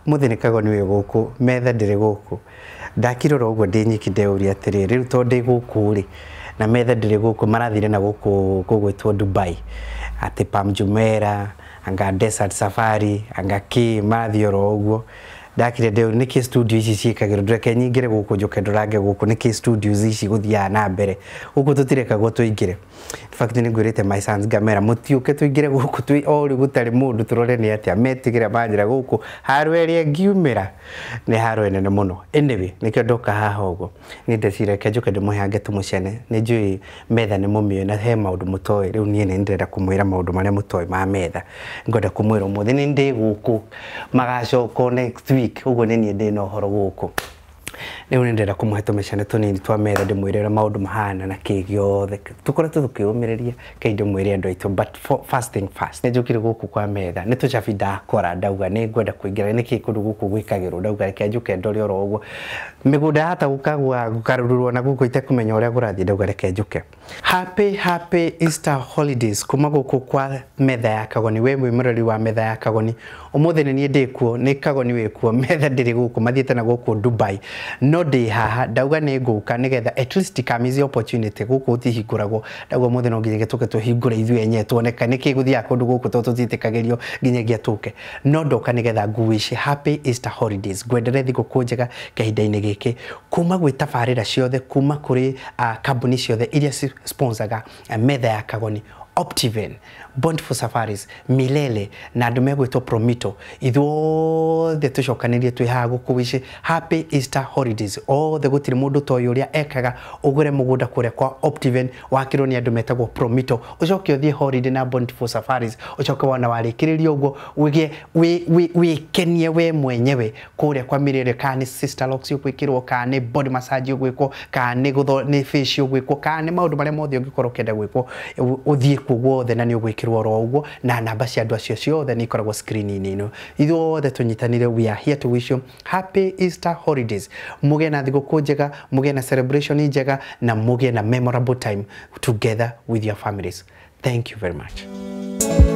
Ũmũthĩ nĩ Kagoni wĩ gũkũ, metha ndĩrĩ gũkũ. Ndakirora ũguo ndĩ nyiki ndeuria atĩrĩrĩ, rĩu tondũ ndĩ gũkũ rĩ, na metha ndĩrĩ gũkũ, marathire na gũkũ gũgwĩtwo Dubai, atĩ Palm Jumeirah, anga Desert Safari, anga kĩ, marathiĩ oro ũguo. Ndakire ndeuria nĩkĩ studio ici ciĩkagĩrwo, reke nyingĩre gũkũ njũke ndorange gũkũ nĩkĩ studios ici gũthiaga na mbere. Gũkũ tũtirekagwo tũingĩre. In fact nĩ ngwĩrĩte my sons ngamera mũtiũke tũingĩre gũkũ twĩ o rĩu gũtarĩ mũndũ tũrore nĩ atĩa, metigĩra manjĩra gũkũ haro ĩrĩa ngiumĩra nĩ haro nene mũno. Anyway, nĩkĩo ndoka haha ũguo. Niĩ ndeciria reke njũke ndĩmũheange tũmũcene, nĩ njũĩ metha nĩ mũmĩũĩ na he maũndũ mũtoĩ, rĩu niĩ nĩ ndĩrenda kũmwĩra maũndũ marĩa mũtoĩ ma metha. Ngwenda kũmwĩra ũmũthĩ nĩ ndĩ gũkũ, magacoka next week, ũguo nĩ niĩ ndĩna ũhoro gũkũ. Rĩu nĩ ndĩrenda kũmũhe tũmĩcene tũnini twa metha ndĩmwĩre ũrĩa maũndũ mahana na kĩ gĩothe. Tũkoretwo tũkĩũmĩrĩria kei ndĩmwĩre andũ aitũ, but first thing first. Nĩ njũkire gũkũ kwa metha, nĩ tũcabi ndakora ndauga nĩ ngwenda kũingĩra nĩkĩ kũndũ gũkũ gwĩkagĩrwo, ndauga reke njũke ndore oro ũguo. Mĩgũnda yahota gũkagwa gũkarururwo na gũkũ itekũmenya ũrĩa kũrathiĩ, ndauga reke njũke. Happy happy Easter holidays kuma gũkũ kwa metha ya Kagoni. We mwĩmũrori wa metha ya Kagoni, ũmũthĩ nĩ niĩ ndĩkuo, nĩ Kagoni wĩkuo, metha ndĩrĩ gũkũ, mathiĩte na gũkũ Dubai, no ndĩ haha ndauga nĩ ngũka nĩgetha at least ndikamiss opportunity. Gũkũ gũtihingũragwo, ndauga ũmũthĩ no nginya tũke tũhingũre ithuĩ enyewe tuone nĩkĩ gũthiaga kũndũ gũkũ tondũ tũtiĩtĩkagĩrio nginyagia tũke. No ndoka nĩgetha ngũwish happy Easter holidays, ngwendere thigũkũ njega kahinda-inĩ gĩkĩ, kuma gwĩ tabarĩra ciothe, kuma kũrĩ kambuni ciothe iria sponsoraga metha ya Kagoni, Optiven, Bountiful Safaris, Milele na andũ megwĩtwo Promito. Ithuothe tũcokanĩrie twĩ haha gũkũwish happy Easter holidays othe. Gũtirĩ mũndũ toĩ ũrĩa ekaga. Ũgũre mũgũnda kũrĩa kwa Optiven wakĩrwo nĩ andũ metagwo Promito, ũcoke ũthiĩ holiday na Bountiful Safaris, ũcoke wona warĩkĩrĩria ũguo ũgĩe wĩkenie we mwenyewe kũrĩa kwa Milele, kana nĩ sister locks ũgwĩkĩrwo, kana nĩ body massage ũgwĩkwo, kana nĩ nĩ facial ũgwĩkwo, kana nĩ maũndũ marĩa mothe ũngĩkorwo ũkĩenda gwĩkwo, ũthiĩ kuo guothe na nĩ ũgwĩkĩrwo oro ũguo, na namba cia andũ acio ciothe nĩ ikoragwo screen-inĩ ĩno. Ithuothe tũnyitanĩre, we are here to wish you happy Easter holidays. Mũgĩe na thigũkũ njega, mũgĩe na celebration njega, na mũgĩe na memorable time together with your families. Thank you very much.